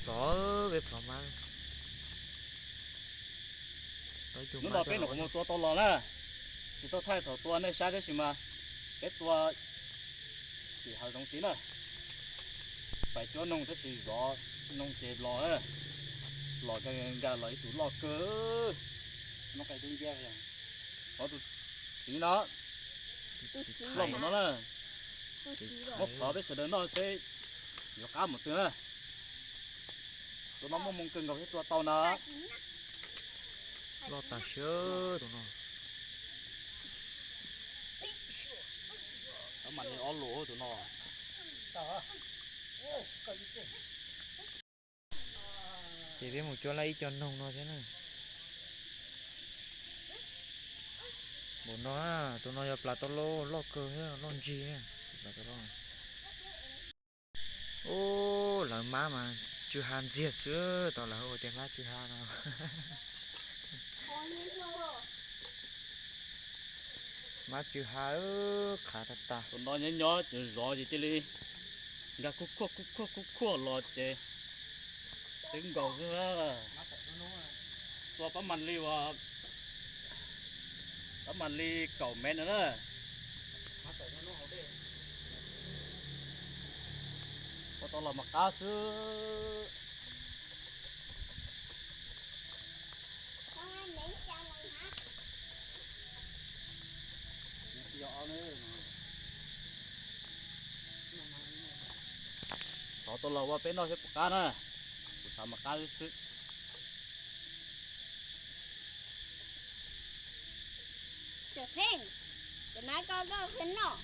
Plhov, peb plhov mab. Hnub no peb nyuam qhuav mus tua tau los na, tsis tau thaij thaum tua nej saib tab sis mas peb tua tim hav zoov tid na. Pais cuab noog tab sis zov noog ces los, los nkag nkag los ib tug loj kawg. Qhov tus txiv no, loj mus no na, muab plhov peb sawv daws noj seb yuav qab mus twg na. Tus no muaj moo kawg nkaus thiab tua tau na. Loj tas siab tus no. Cov mam li ob lus tus no. Ces peb mus cuab laj ib co noog no thiab na. Npaum no, tus no yog plas tau loj, loj kawg thiab loj ntsig. Ub, lawv mab mas tsw ha ntxiag xwb, tau lawv hu tias mab tsw ha no. Mab tsw ha, qhav tag tag. Tus no nyob nyob ces zov ces cia li nkag khuj khuaj khuj khuaj khuj khuaj los ces twb nkaus xwb. Tua pab mam li uas, pab mam li kaum mev no na. Ua tau los mas qab xwb. Thov tau los ua peb noj thiab puas qab na. Kuv xav mas qab xwb xwb. Cov pheej, cov nab koj koj qhia noj.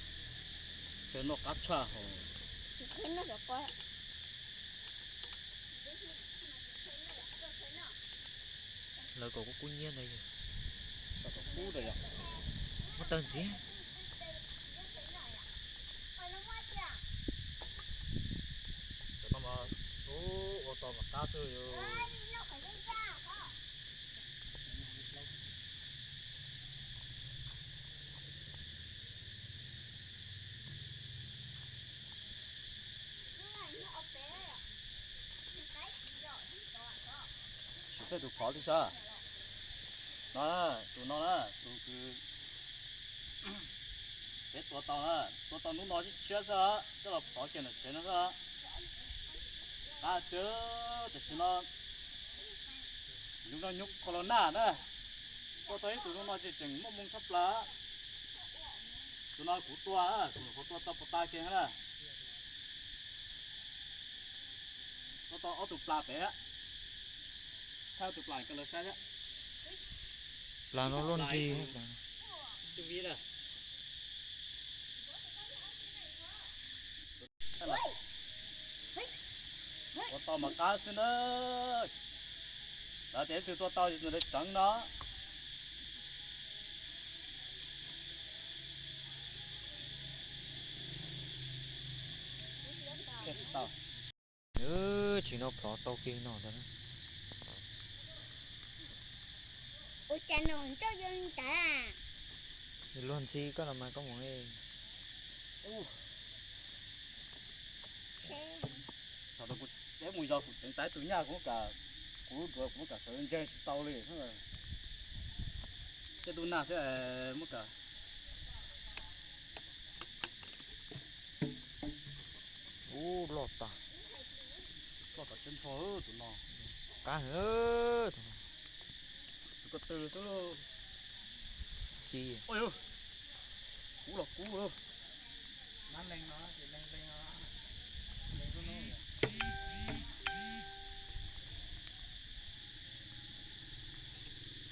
Qhia noj qab tshaj hos. Qhia noj cov ko. Lawv kom kub kub nyiab ntawd yog. Muab tawg ntxiv. Cov no mas ua tau mas qab xwb yog. Tsis tej tus phov twg sab. No, tus no na, tus kws peb tua tau na, tua tau hnub no tshiab xwb, coj los phov kiag ntawm tsev no xwb. Qab tiag, tam sim no yus no nyuj corona na, tua tau ib tug hnub no ces tseem muaj moo tshaj plaws. Tus no kuv tua, kuv nyuam qhuav tua tau puas tas kiag na. Tua tau ob tug plas pem, thaij ob tug plas rau lawv saib thiab. Plas no luaj nrig. Tua tau mas qab xwb na. Lawv tias ib tug tua tau ces nws tseev no. Tsis no plhov tau kiag no ntag. Ua cas no ntsoj yuav li ntawd? Luag ntxhi koj los mas koj mus. Thaum kuv teb mus yog kuv tseev tau ib tug nyaj kuv kam, kuv lub duav kuv kam sawv ntseeg tsis tau li. Tej tub nag thiab muab kam. Ub, loj tas. Loj tas siab nrho tus no. Qab heev tus no. Tus ko tw xwb lauj. Ci. Kub los kub lauj.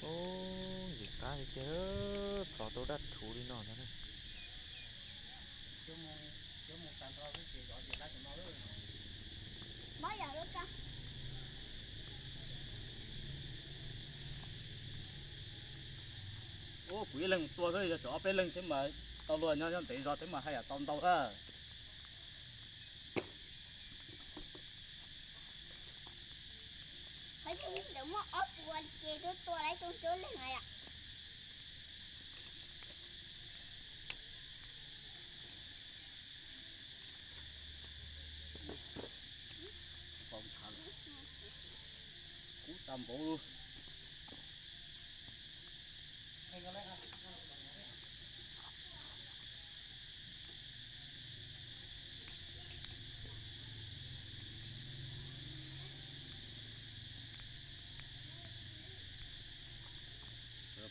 Ub, ntxim qab tiag tiag, plhov tau daj rhuv li no ntag na. Ub, kuv ib leeg tua xwb, yog tsam ob peb leeg thiab mas tau luag nyob nyob ntev zog thiab mas haj yam tau ntau na. Qhov yeej ntawd muaj ob puas ces tuaj tua lawv tus cuab leeg na yom. Kub tas npaum li.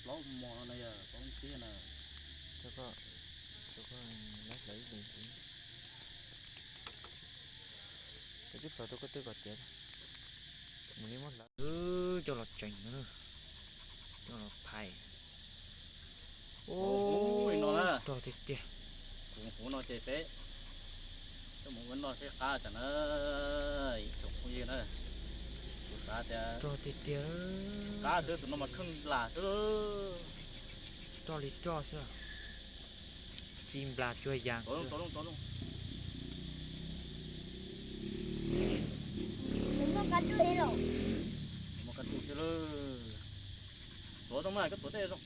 Plaub mos no yog plaub ntxiab na. Rau koj, rau koj laib hlawv ib lwm. Koj twb hlawv tau koj twb kom tiav. Mus li muab hlawv, coj los tseem, coj los phais. Ub, rog tiag tiag. Kuv huv no ces peb coj mus ua noj seb qab tsam na, ib tsoom phooj ywg na. Kuv xav tias rog tiag tiag, qab xwb, tus no mas kheej nplas xwb. Roj li roj xwb, txi nplas tsuag yas xwb. Muaj kab tus li los, muaj kab tus xwb lawm. Tuav zoo mas, koj tuav tej zoo.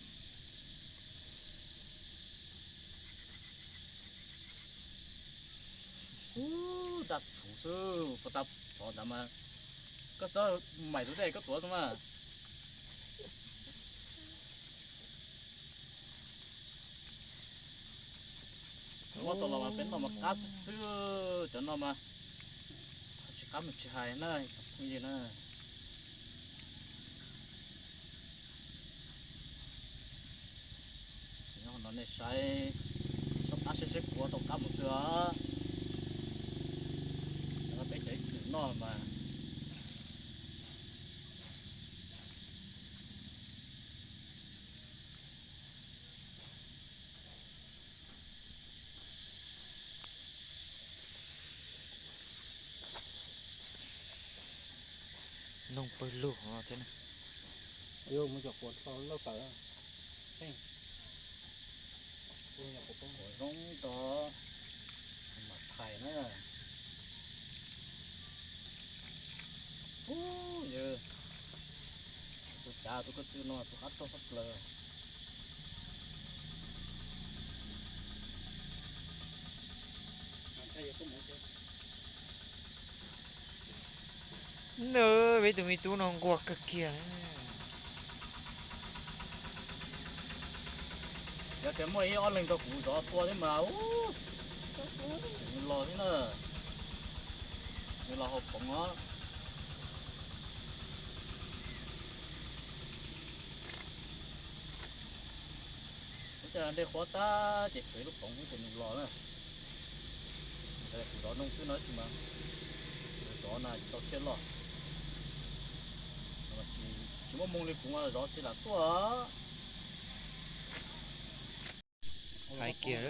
Ub, daj tshuv xwb, puas tau pov ntawd mas koj txhob maim tus dej koj tuav xwb mas. Ua tau los mas peb noj mas qab xwb xwb, cov no mas tsis qab mas tsis hais na, phooj ywg na. Nyob no nej saib, soj qab seb seb kuv ua tau qab mus twg os. Peb cov ib txwm noj mas. Noog pawg lug thiab na. Mus cov quav lauj tawm, quav zoo tod, mam phais na. Ub, yawg, tus cav tus ko tw no tus qab rog tshaj plaws. Nws, peb tus me tub no nquag kawg kiag. Yog tias muaj ib ob leeg nrog kuv zov tua thiab mas, nws los thiab na, nws los haus poov os. Ua cas dej qhuav tag ces tshuav ib lub poov xwb ces nws los na. Kuv zov noog xwb no tsis mas, zov na tsis tau tsiaj loj. Tsis muaj moo li kuv mas zov tsis lam tuaj. Hais kiag.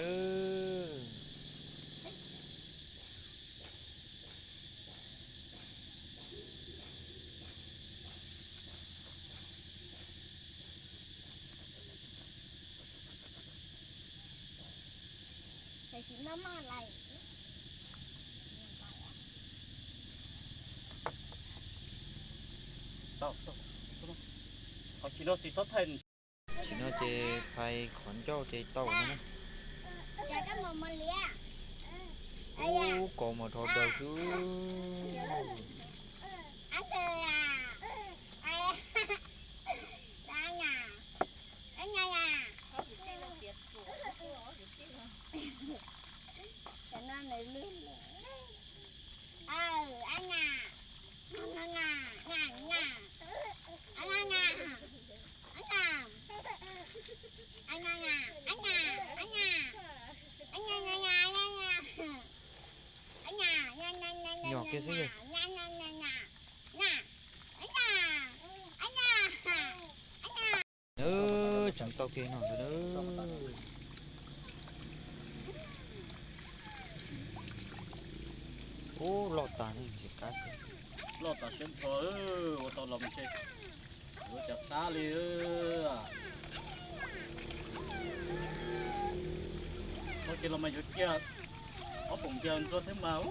Tau, tau. Qhov kis no tsis txhob thaij. Tam sim no ces phais qhov ncauj ces tau no na. Ub, kaus mas dhau daws xwb. Nyom kiag xwb. Tseem tau kiag no ntag. Ub, loj tas ne, ntxim qab. Loj tas siab nrho, ua tau los mas ntshe yuav cas qab li. Txhob kiag los mas yuav kiag ob poom ntiag ntsuag thiab mas,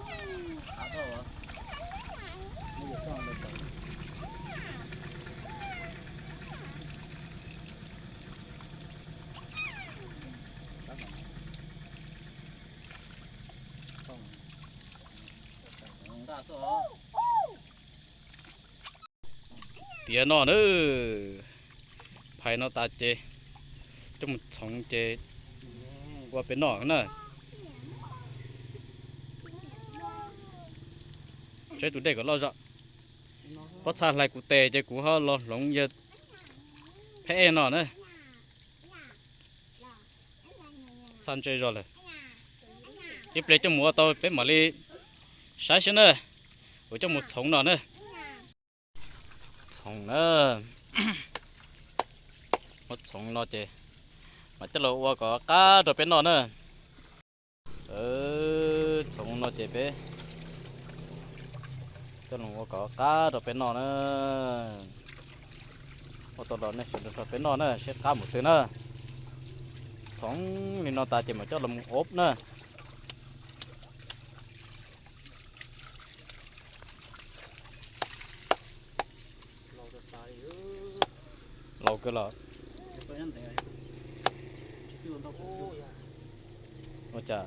qab tau. Nqaj xwb os. tiav no na. Phais no tas ces coj mus txhoov ces ua peb noj na. Saib tus dej kom loj zog. Pob txha hlais kuv tes ces kuv ho los hloov yawg pheb ej no na. Txha ntse zog lawm. Ib pliag coj mus ua tau peb mam li saib seb na. Kuv coj mus txhoov no na. Txhoov na. Muab txhoov no ces mam coj los ua kom qab rau peb noj na. Txhoov no ces peb coj los ua kom qab rau peb noj na. Ua tau los nej sawv daws nrog peb noj na seb qab npaum twg na. Txhoov li no tas ces mam coj los mus ob na. Laus kawg los. Ua cas?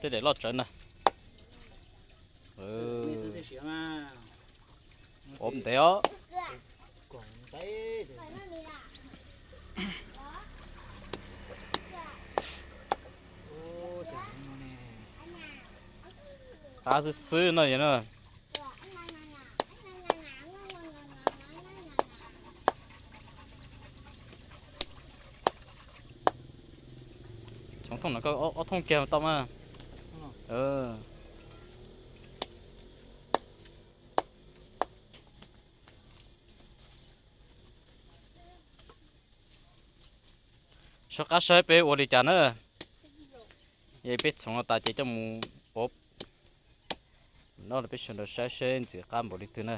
Tej daim loj tsawv na. Ob ntev os. Qab xwb xwb no yog na. Txhoov thooj no koj ob thooj kiag tau mas. Soj qab saib peb ua li cas na. Peb txhoov no tas ces coj mus ob. Noj los peb sawv daws saib seb ntxim qab npaum li twg na.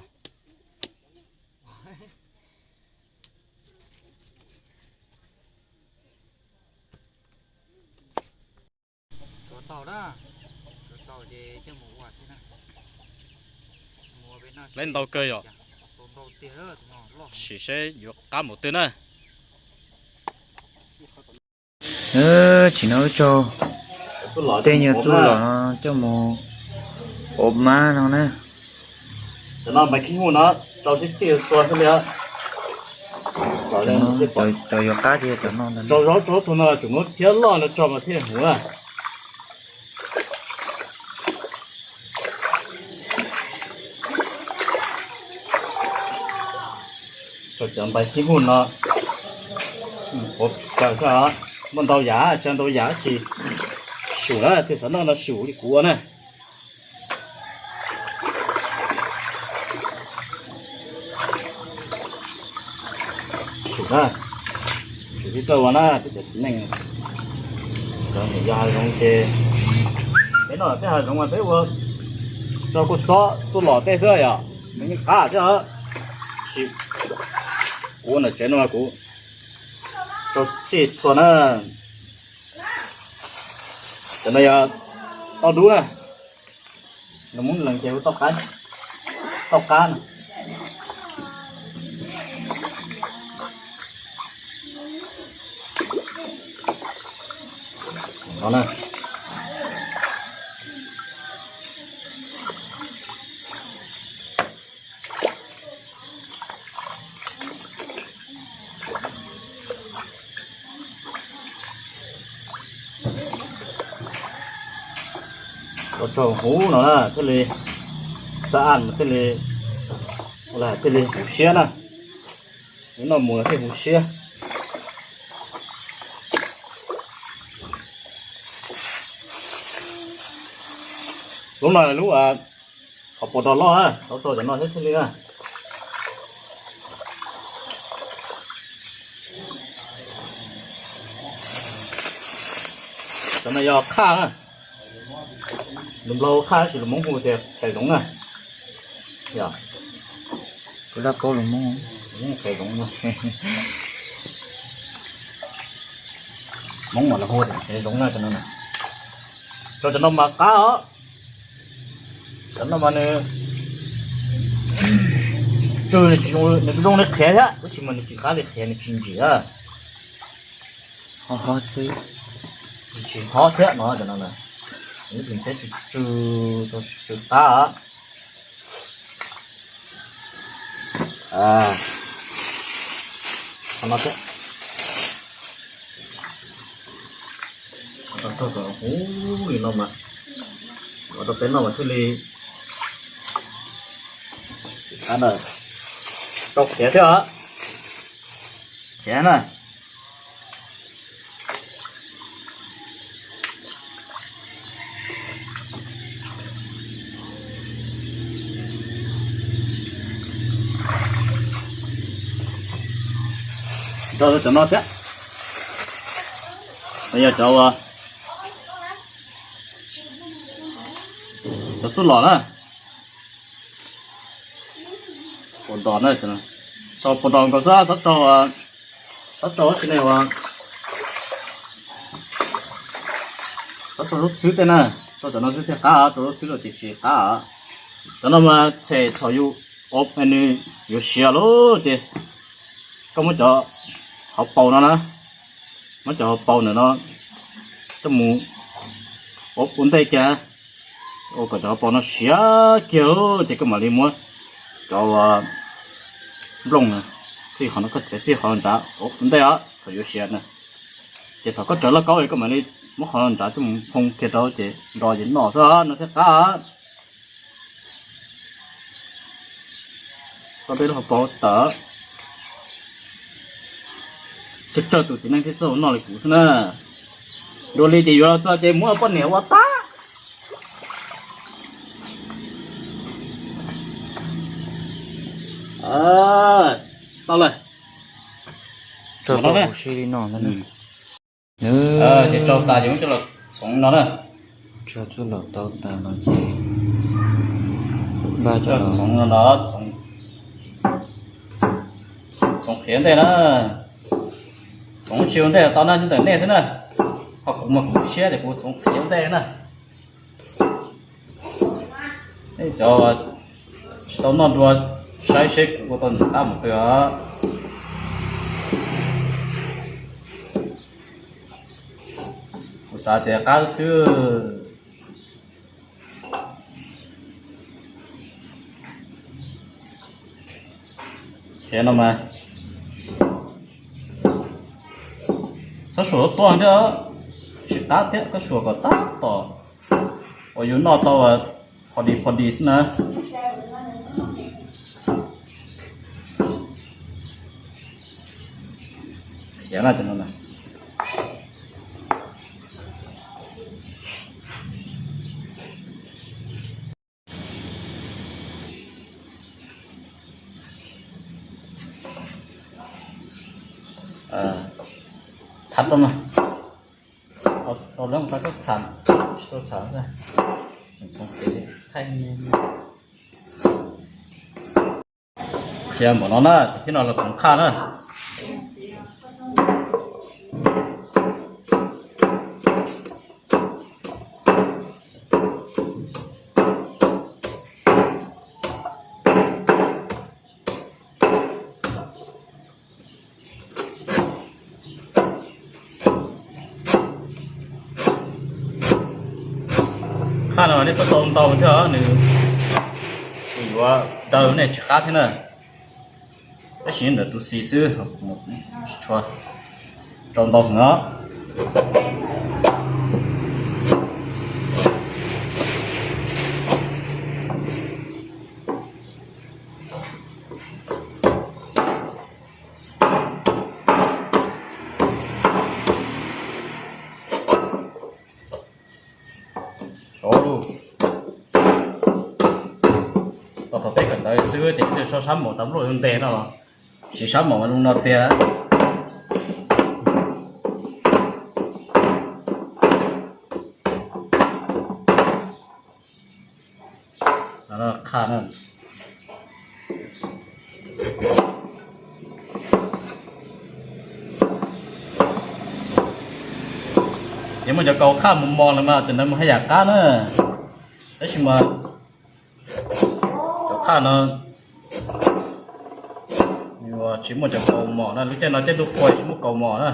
Lawv ntau kawg yom. Sim seb yuav qab npaum twg na. Tsis no wb tsaug tej nyuag txuj lom no coj mus ua mab no na. Cov no mas khib hu no, rau txhij txhij txhua xwb li. Cov yuav qab tiag cov no, rau zaub rau tug no tseem muab phiab loj no tso mas thiaj huv na. Rau cov npais khib hu no, muaj ntau yam, xyaw ntau yam sis, sum na, tej xav noj no sum li kuv ua na. Sum na, sum tib txawj ua na, peb cov txiv neej. Yog hav zoov ces peb noj peb hav zoov mas peb ua rau kua txob txuj lom tej xwb yom, nws yeej qab thiab. Sis kuv ua ntawm tsev no kuv rau txhij txhua na. Cov no yog tauj dub na. Nws muab lees ces hu tauj qab, tauj qab na. No na. Ua rau huv no na thiaj li xab aj mas thiaj li, thiaj li huv siab na. Noj mus thiaj huv siab. Lub no lub qhov puas rau loj na, tau rau cov no thiab thiaj li na. Cov no yog qhaj na. Lus Nplog hu qhaj tab sis lus Hmoob hu tias qe zoov na. Yog, kuv laj paub lus Hmoob, qe zoov. Hmoob mas lawv hu tias qe zoov na cov no. Rau cov no mas qab os. Cov no mas nws Nws tsis zoo li qhiav thiab, tab sis mas nws tsis qab li qhiav, nws tsis ntsim. Ho ho xwb, tsis hov thiab no, cov no na. Nws tus ntxhiab tsw tsw, tsw qab. Qhov no thiab. Tau tag kom huv li no mas, ua rau peb noj mas thiaj li qab na. Rau qhiav thiab os. Qhiav na. Rau cov no thiab, yog cov, cov txuj lom na. Puas dos na, rau puas dos nkaus xwb, txhob rau, txhob rau tsis ne, txhob rau lub txhwb tej na. Rau cov no xwb thiaj qab, rau lub txhwb los ces tsis qab. Cov no mas txhem thaum yus ua nws yuav siav lawm ces koj muab cov hauv paus no na, muab cov hauv paus ntawm no coj mus ua ua ntej kiag, ua kom cov hauv paus no siav kiag ces koj mam li muab cov nplooj txij qhov no, koj txiav txij qhov nrad ua ua ntej os, thaum yuav siav na. Ces thaum koj rawv lauj kaub koj mam li muab qhov nrad coj mus phoo kiag rau ces nro ces noj xwb no thiaj qab. Txog peb lub hauv paus tawm, tsawg tsawg tus txiv neej thiaj txawj noj li kuv xwb na. Dua li ces yuav los txog ces muab poj niam ua tag. Tau lawm. Tso tau huv si li no ntag na. Ces rau tas ces muab coj los txhoov no na. Tso txuj lom tau tas no ces npaj coj los txhoov no, txhoov qhiav ntej na. Txhoov tsis ua ntej tau na, nyob ntawm nej xwb na. Ho kuv mas kuv siab ces kuv txhoov qhiav ntej na. Cov tsis tau noj dua, saib seb kuv ua tau ntxim qab mus twg os. Kuv xav tias qab xwb. Qhiav no mas txhob suam tuaj thiab, tsis qab thiab, koj suam kom tab tom uas yus noj tau pho dis pho dis xwb na. Qhiav na cov no na. Thab rau mas, tau lawm, tau txham, tsis tau txham, tseem txhoov qhiav thaij. Qhia npaum no na, ces thiab no los txhoov qhaj na. Qhaj no nej txhob tau ntau thiab, nws tsis yuav daw nej tsis qab thiab na. Tab sis ntawm tus xis xwb, tsis tshua rau ntau heev os. Xyov lus, tau thaum peb kawm ntawv xwb ces peb twb sab sab maum tas npluaj nteg no los, siv sab maum zoo no tiag. Qhaj na. Ces muaj cov kaus qhaj mos mos lawm mas cov ntawd mas haj yam qab na. Tab sis mas cov qhaj no Tsis muaj cov kaus mom na, lub caij no caij ntuj qhua tsis muaj kaus mom na.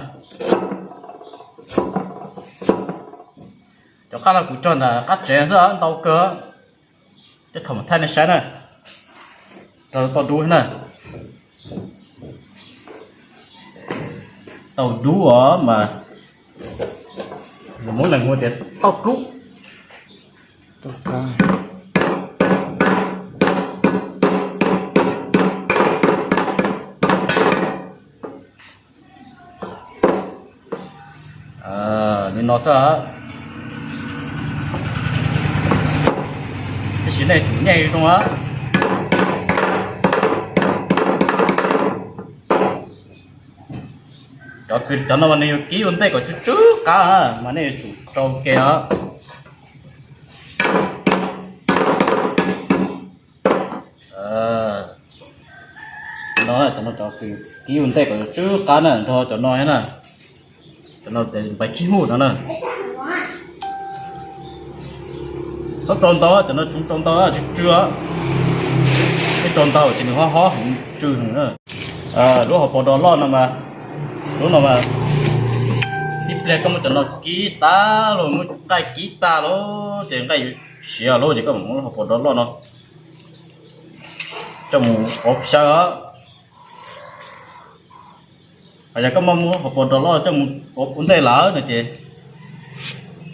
Cov qab no kuv cog ntawm qab tsev xwb ntau kawg. Tej thaum mas thaij nej saib na, rau tau dub na. Tau dub os mas lus Hmoob Lees hu tias tau dub. Li no xwb. Tab sis nej tsum nyeej zoo. Cov kws cov no mas nws yuav kib ua ntej kom tsw tsw qab na, mas nej yuav tsum rau ke os. No, cov no cov kws kib ua ntej kom tsw qab na, nrog cov no na. Cov no tes npais khib huj no na. Txhob rau ntau, cov no tseem rau ntau tsw tsw. Ib rau ntau ces nws hob hob heev tsw heev na. Lub hauv paus dos loj no mas, lub no mas, ib pliag koj muab cov no kib tag los, muab nqaij kib tag los ces nqaij yuav siav lawm ces koj mam muab lub hauv paus dos loj no coj mus ua xyaw os. Hos yog koj muab muab hauv paus dos loj coj mus ua ntej lawm no ces,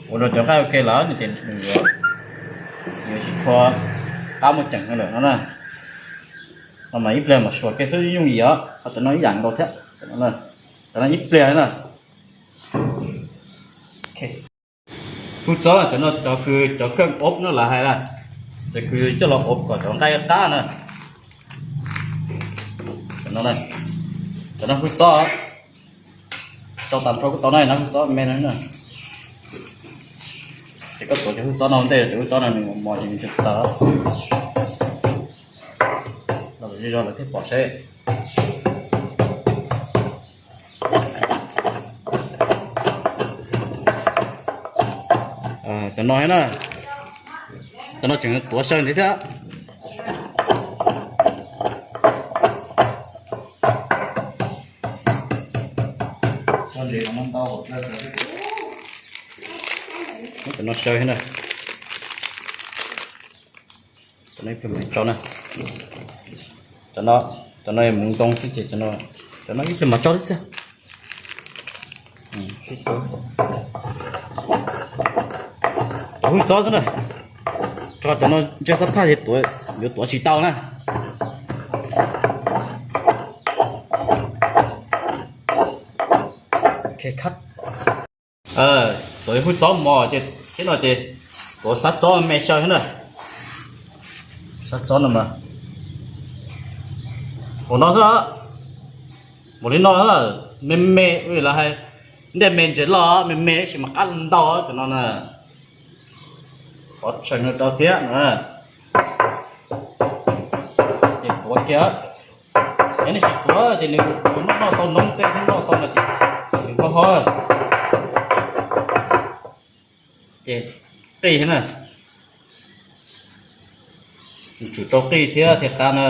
ua rau cov nqaij ua ke lawm no ces nws yuav, nws yuav tsis tshua qab muaj ceem lawm no na. No mas ib pliag mam suav kiag xwb yooj yim os, ho cov no ib yam nkaus thiab. Cov no ib pliag na. Hwj txob, cov no cov kws cov kheej ob no lawv hais na, cov kws coj los ob kom cov nqaij qab na. Cov no hwj txob, rau tas nrho kuj tau na, hwj txob me no. Ces koj tuav cov hwj txob no ua ntej, cov hwj txob no nws mos mos ces nws txawv txawv. Los zej zog lawv thiaj pom seb. Cov no na, cov no tseem tuav xyaw ntxiv thiab. Cov no xyaw thiab na. Cov no ib pliag mam tso na. Cov no, cov no mus ntoo xwb ces cov no ib pliag mam tso thiab xwb. Cov hwj txob xwb na, rau cov no ntshe xab phaj yuav tuav tsis tau na. Tuav hwj txob mos ces thiab no ces tuav xab txob me xyaw thiab na. Xab txob no mas, ua no xwb, mus li no, me me, lawv hais ntej me ntses loj, me me tab sis mas qab ntau cov no na. Pov tsheej rau thiab na. Ces tuav kiag, yog nej tsis tuav ces nws noj noj tau noob tej, noj tau no ces nws ho ho. Ces qij thiab na, tsum rau qij thiab thiaj qab na.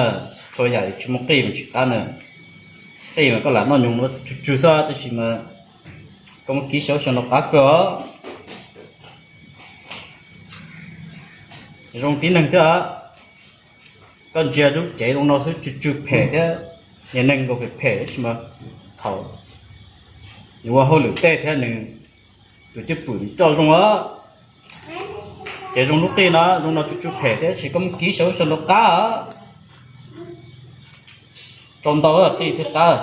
Txhua yam tsis muaj qij mas tsis qab na. Qij mas koj lam noj nyoos tsw tsw xwb tab sis mas koj muab kib xyaw xyaw no qab kawg os. Zoo tib neeg thiab. Koj ntsia lub cev zoo no xwb tsw tsw phem thiab. Niag neeg nkaus phem phem tab sis mas thaum nws ua hauj lwm tej thiab nws tus cwj pwm coj zoo os. Ces zoo lub qij no, zoo no tsw tsw phem thiab tab sis koj muab kib xyaw xyaw no qab os. Rau ntau qij thiaj qab.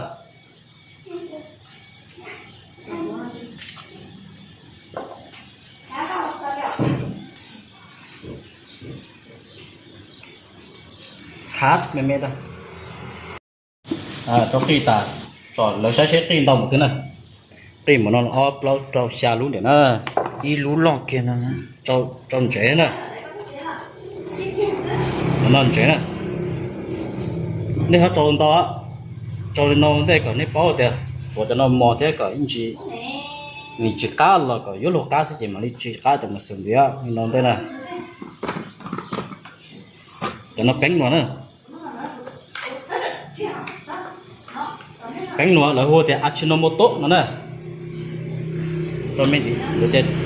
Khab me me tag. Rau qij tas, tsom lawv saib seb qij ntau mus twg na. Qij mus no ob plaub rau xya lub ntiam na. Ib lub loj kiag no, rau ntsev na. No ntsev na. Nej ho rau ntau, rau li no ntej kom nej paub tias tuav cov no mos thiab kom ib ntsis nws tsis qab los kom yuav luag qab xwb ces mam li tsis qab cov mus xwm ntiav li no ntej na. Cov no peeb no na. Keeb nuav lawv hu tias Ajinomoto no na. Rau me,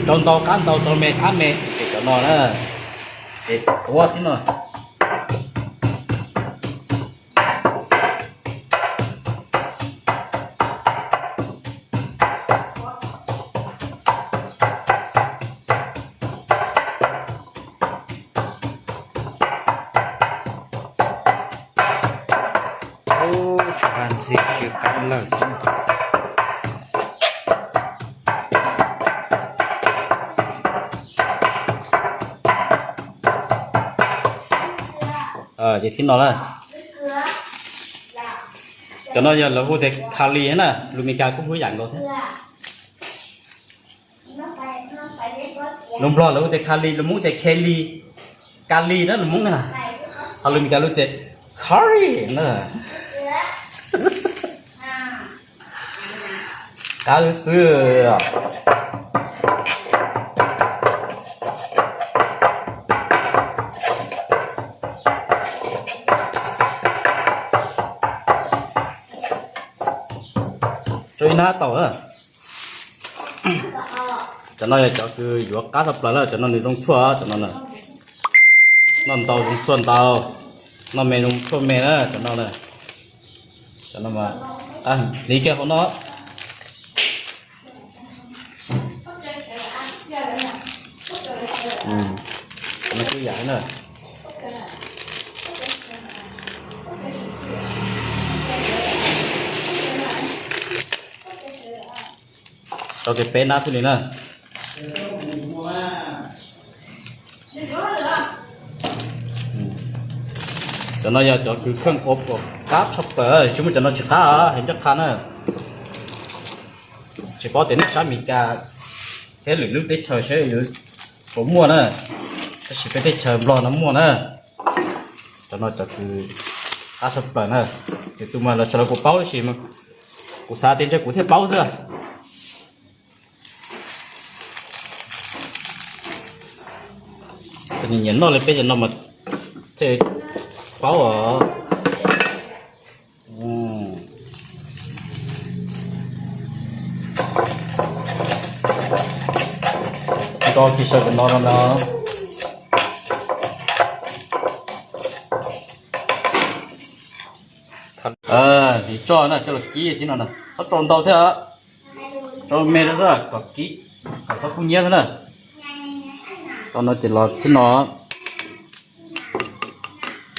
rau ntau qab ntau, rau me qab me, ces cov no na, ces tuav thib no. Ub, tsis qab ntxhi, tsis qab lawm xwb. Ces thib no na, cov no yog lawv hu tias kali na, lus Meskas kuj hu ib yam nkaus thiab. Lus Nplog lawv hu tias kali, lus Hmoob tias kheli, kali na lus Hmoob na, ho lus Meskas lawv tias curry na. Qab xwb. Tso ib hnab tau. Cov no yog cov kws yuav qab tshaj plaws lawm, cov no nws zoo tshuaj, cov no noj ntau zoo tshuaj ntau, noj me zoo tshuaj me na, cov no na. Cov no mas, hliv kiag hauv no. Cov no kuj yam na. Tso kiag peb hnab thiaj li na. Cov no yog cov kws kheej ua qab tshaj plaws, tsis muaj cov no tsis qab, heev ncaj qha na. Tsis paub tias nej sab Meskas thiab lwm lub teb chaws seb yuav puas muaj na, tab sis peb teb chaws Nplog no muaj na. Cov no cov kws qab tshaj plaws na. Tus twg mas los sawv daws puas paub tab sis kuv xav tias ntshe kuv thiaj paub xwb. Nyiam noj li peb cov no mas thiaj paub os. Nto kiag saw cov no no. Hliv tso na, coj los kib thib no na, txhob rau ntau thiab. Rau me rau xwb, kom kib, kom txhob kub hnyiab xwb na. Tau no ces los thib no.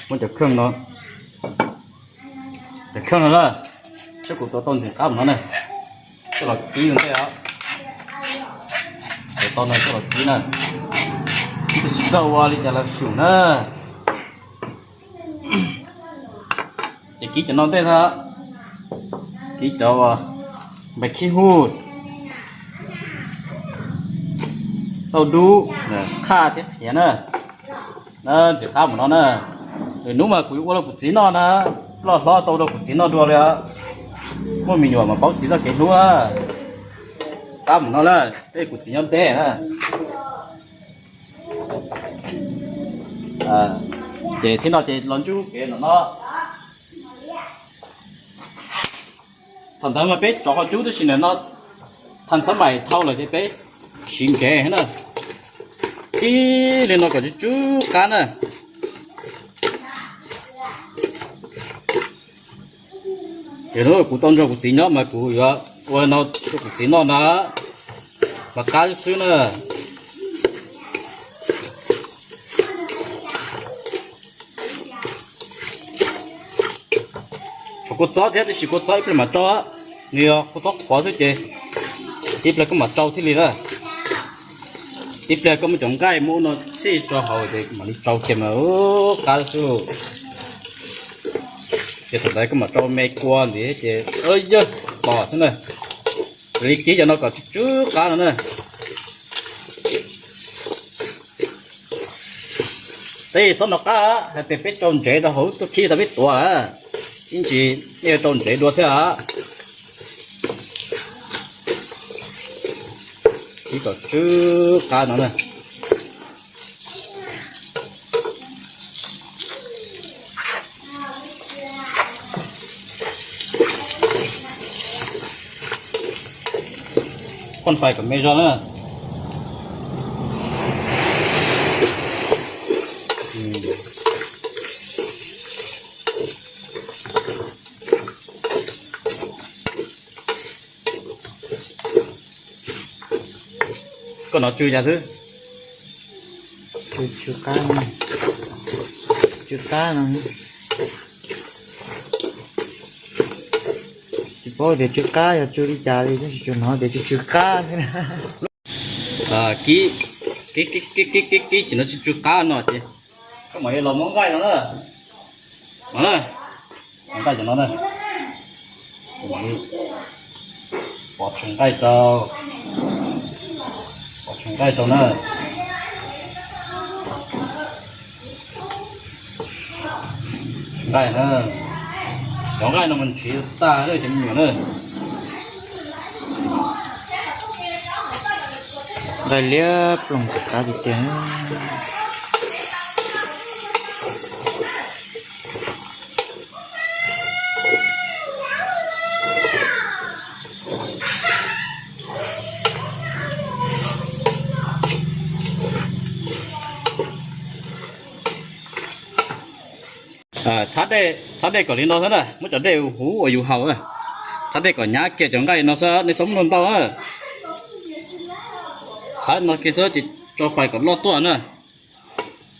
Muab cov kheej no, cov kheej no na, saib kuv tuav tau ntxim qab mus no na. Coj los kib ua ntej os. Tuav tau no coj los kib na. Tsis txawj ua li cas los xyum na. Ces kib cov no ntej na, kib cov uas npais khib huj, tauj dub, qhaj thiab qhiav na. Ntxim qab mus no na. Hnub mas kuv ua rau kuv txiv noj na, loj hlob tau rau kuv txiv noj dua li. Muaj me nyuam mas paub txiv txoj kev hlub. Qab mus no na, tej kuv txiv nyob ntej na. Ces thib no ces los ntsub kev no no. Thaum ntawd mas peb rov qhov cub tab sis nim no thav ntxhab mais dhau lawm ces peb siv nkev na. Ib li no kom tsw tsw qab na. Ces kuv tau nrog kuv txiv nyob mas kuv yuav ua no rau kuv txiv noj na, mas qab xwb na. Tshuav kua txob thiab, tab sis kua txob ib pliag mam tsau, nws yog kua txob qhuav xwb ces ib pliag koj mam tsau thiaj li na. Ib pliag koj muab cov nqaij muab ub no txhij rau hauv ces mam li tsau kiag mas qab xwb. Ces thaum ntawd koj mam tsau me kua ntxiv ces yawg tom xwb na. Li kib cov no kom tsw tsw qab no na. Tej txhob nov qab hais tias peb rau ntsev rau hauv tuaj khib tau peb tuav, ib ntsis nej rau ntsev dua thiab. Kib kom tsw qab no na. Pon fais kom me zog na. Koj hnov tsw cas xwb? Tsw, tsw qab no, tsw qab no. Tsis paub tias tsw qab yog tsw li cas li, tab sis tsuas hnov tias tsw tsw qab xwb na. Kib, kib kib kib kib kib tsis no tsw tsw qab no ces koj mam li los muab nqaij no na. Los na, muab nqaij cov no na. Pov tseg nqaij rau, pov tseg nqaij rau na. Nqaij na, cov nqaij no mas nrhiav tag na cov me nyuam na. Nqaij liab ploog ntxim qab tiag tiag. Txhab dej, txhab dej kom li no xwb na, muab cov dej huv uas yus haus, txhab dej kom hnyav kiag cov nqaij no xwb, nej txhob muab ntau na. Txhab no kiag xwb ces tso fais kom loj tuaj na.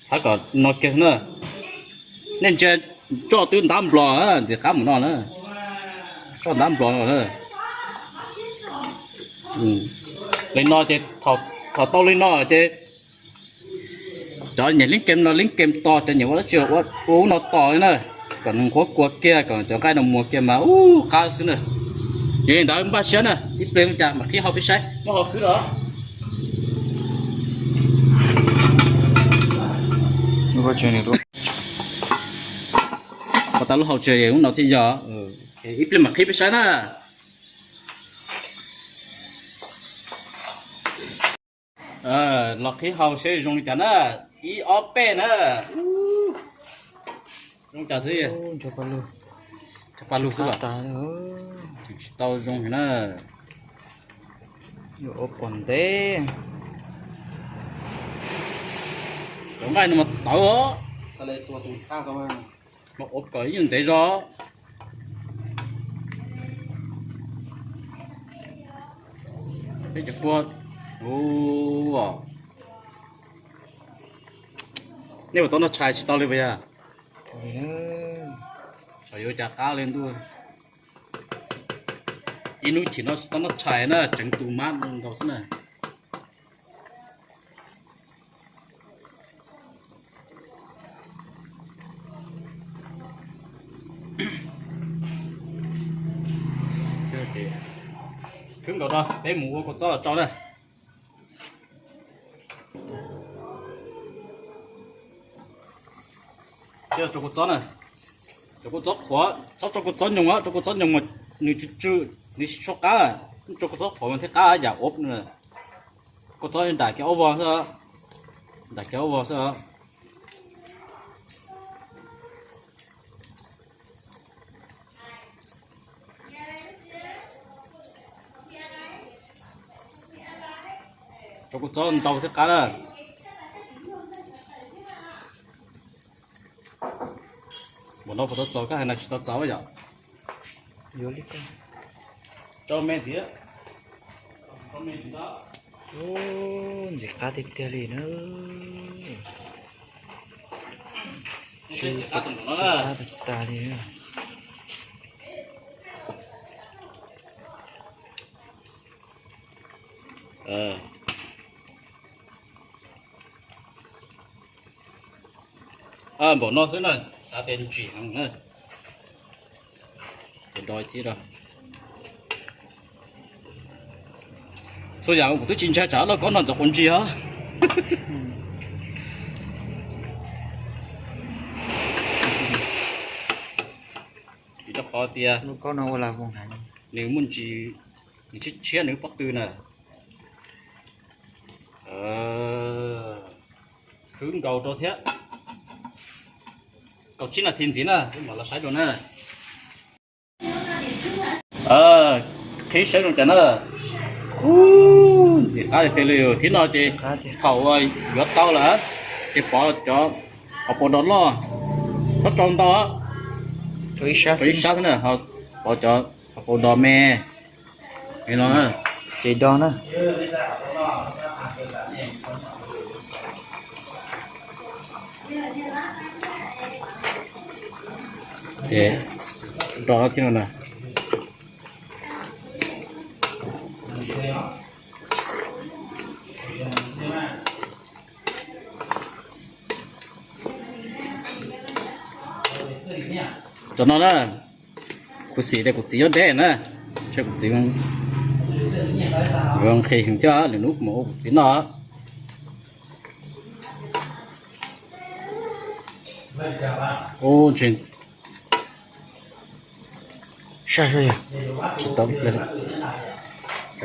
Txhab kom no kiag na. Nej ntsia, tsoj twb ntab nplos, ntxim qab mus no na. Tsoj ntab nplos no na. Li no ces thaum tau li no ces cov nyiam leeb kem no leeb kem tos, cov nyiam ua dab tsi ua ub no tos li na, kom nws nqhuav kua kiag, kom cov nqaij no muag kiag mas ub qab xwb na. Yog li ntawd npaj siab na, ib pliag mus cas mam qhib hau peb saib, muab hau khwb los. Ua tas lub hau tsev ub no thiaj yog. Ib pliag mam qhib peb saib na. Los qhib hau seb zoo li cas na. Ib ob peb na. Zoo cas xwb? Tsis pa lug xwb los? Tsis tau zoo na. Ua pom ntev. Cov nqaij no mas tawv os. Ua kom ib nyuag ntev zog. Peb cov pua. Nej ua tau noj tshais tsis tau li puas yog? Yuav cas qab li ntuj. Ib hnub chim no tsis tau noj tshais na, tseev tus mab nkaus xwb na. Khwb nkaus no, peb mus ua kua txob los tso na. Tso kua txob na, tso kua txob qhuav, txhob tso kua txob nyoos, tso kua txob nyoos mas nws tsw tsw, nws tsis tshua qab. Tso kua txob qhuav mas thiaj qab yam ub na. Kua txob nram kiag ob vog xwb, nram kiag ob vog xwb. Tso kua txob ntau thiaj qab na. Npaum no puas tau txaus, koj hais no tsis tau txaus yom? Rau me ntxiv, rau me ntxiv. Ntxim qab tiag tiag li na. Qab tag tag li. Npaum no xwb na, xav tias ntsim heev na. Ces do thiab. Txhua yam kuv twb tsis ntshai tsam lub kaub no ntxim quav ntsis os. Vim rau qhov tias lub kaub no ua las voos heev, nws muaj ntsis, nws tshiab tshiab nws pob tw na. Khwb nkaus rau thiab. Kaum tsib nas this ntxiv na, peb mam los saib dua na. Qhib saib zoo cas na. Ub, ntxim qab tiag li. Thiab no ces thaum yuav tau lawm ces pov cov qhov paus dos loj, txhob rau ntau, rau ib sab xwb na, pov cov qhov paus dos me no, ces do na. Ces do thiab no na. Cov no na, kuv xim tias kuv txiv nyob deb na, kuv txiv nqhis heev thiab, lwm hnub kuv mam ua kuv txiv noj. Ub, tsis tau,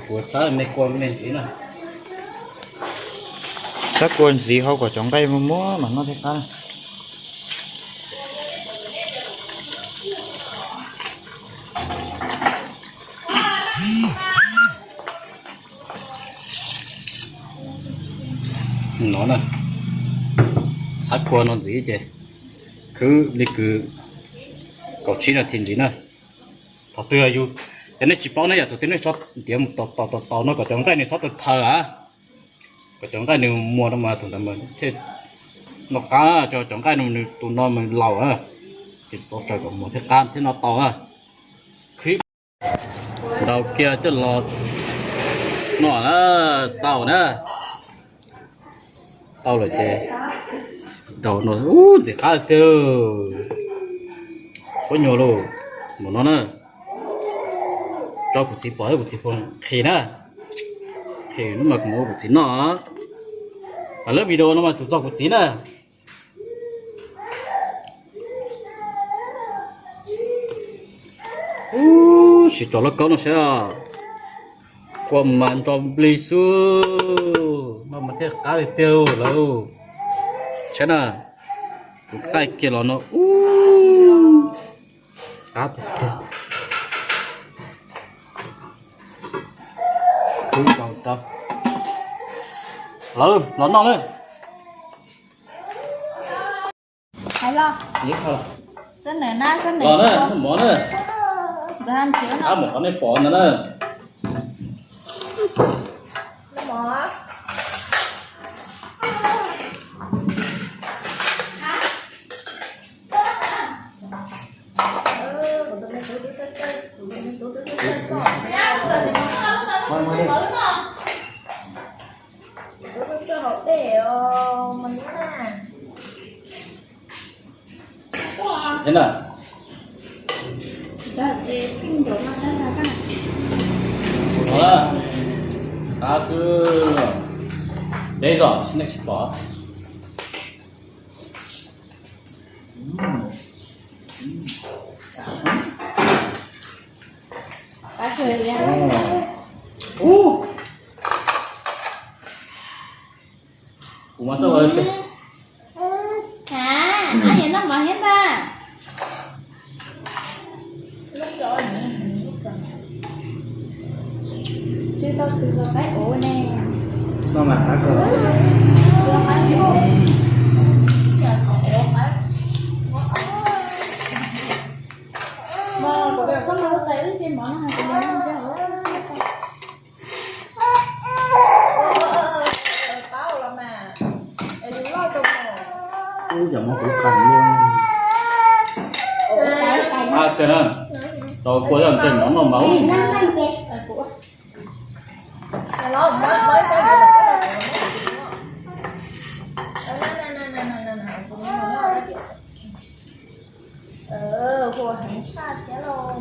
kuv txhob me kua me ntxiv na. Txhob kua ntxiv hauv kom cov nqaij muag muag mas noj thiaj qab. No na, txhob kua no ntxiv ces khwb li kwv kaum tsib nas this ntxiv na. Thaum twg yus, yog nej tsis paub ne, yog tus twg nej tso ntiav mus tau tau tau tau no kom cov nqaij nws txhob tawg thaws a, kom cov nqaij nws muag no mas tus ntawd mas thiaj noj qab, tso cov nqaij no nws tus no mas laus a, ces tau raws kom muag thiaj qab thiaj noj tau a. Ntaus kiag coj los noj na, tau na. Tau lawm ces ntaus no, ub, ntxim qab tiag. Kub nyuag lauj, mus no na. Tso kuv txiv pom, kuv txiv pom nqhis na. Nqhis no mas kuv mus ua kuv txiv noj. Lawv video no mas tsum txog kuv txiv na. Ub, sim tso lauj kaub no saib, kua mas nto nplig xwb, noj mas thiaj qab li tiag lawm. Saib na, kuv qaij kiag los no, ub, qab tiag tiag. Khwb rau rau. Lawv los noj lawm. Hais los. Xab nws na, xab nws. Los na, mov na. Ntxawm hab nrhiav no. Ab, mov qhov nej pom ntawd na. Thế nào? Ua, qab xwb. Deb zog, nej tsis pom. Ub. Kuv mas txawj ua pem. Hab, ab yog noj mov thiab ntag. Tsis tau tsis tau qaib ua ne. Noj mas qab kawg. Mas kuv tias koj noj tais wb ces mov no hais tias noj tais. Ub, cov mov kuv qas luaj. Ab, tau kua yog ntsej mov noj mas ub. Ua heev tshaj thiab lauj.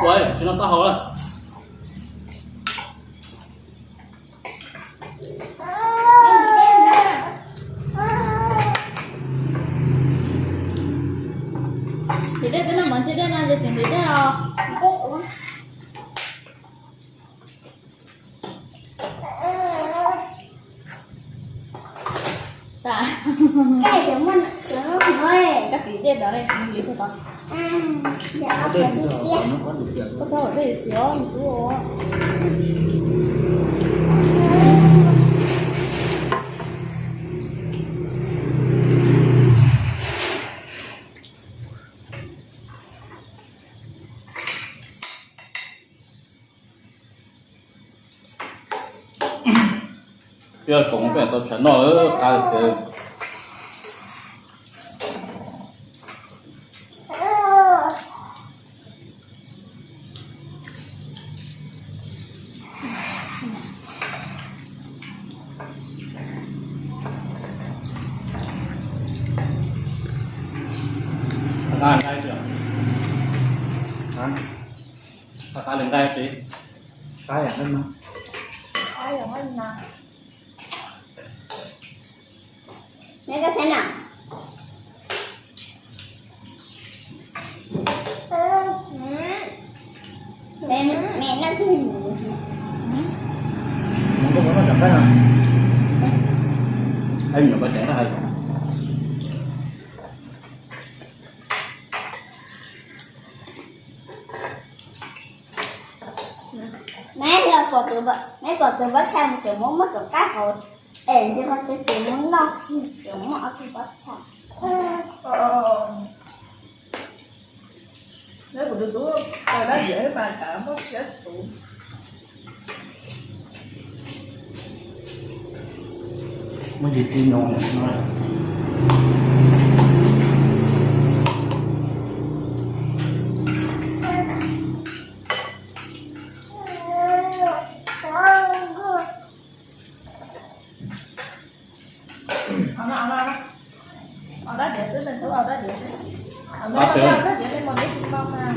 Ua, tsis noj taub hau lawm. Ntim dej twb noj mov ntshe dej no ces tseem ntim dej os. Koj txiv dej tod ne, nws li tod. Koj txhob ua dej txiv os, nws tub. Peb koom peb tau tshav noj qab. Qab li nqaij tsis, qab yam nqaij mas. Neb koj saib na. Mẹ, mẹ nó cứ ngủ. Em nhỏ có chén hay. Mẹ thì pom từ bớt, mẹ pom từ bớt sang từ mốt mất cổng cắt rồi. Em thì con từ từ mốt nọ, từ mốt ở từ bớt sang. Nếu của tôi tú, tôi đã dễ mà cả mốt sẽ xuống. Muaj tsis tij no no. Ua dab diav xwb, nws twb ua dab diav xwb. Ua dab diav xwb, nws mus neb tsis tau mas.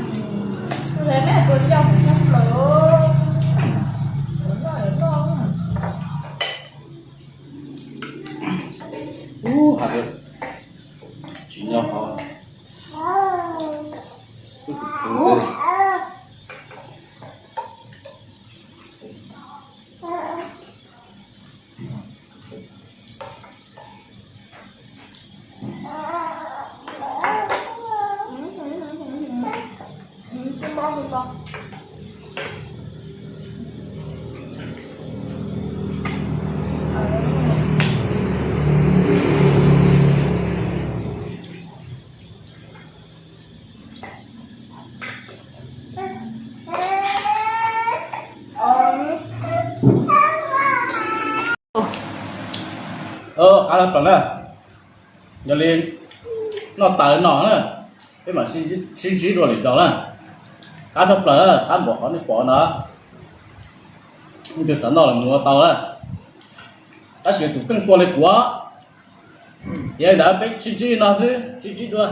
Neb tua coj mus nyob plaws. Ua noj ua noj. Ub, has tsis nyob qhov. Qab tshaj plaws na. Yog li noj tas no na, peb mam sib ntsib dua lwm zaus na. Qab tshaj plaws, qab npaum qhov nej pom no. Leej twg xav noj los mus ua tau na. Tab sis tus keej tuag li kuv. Yog li ntawd peb sib ntsib no xwb, sib ntsib dua.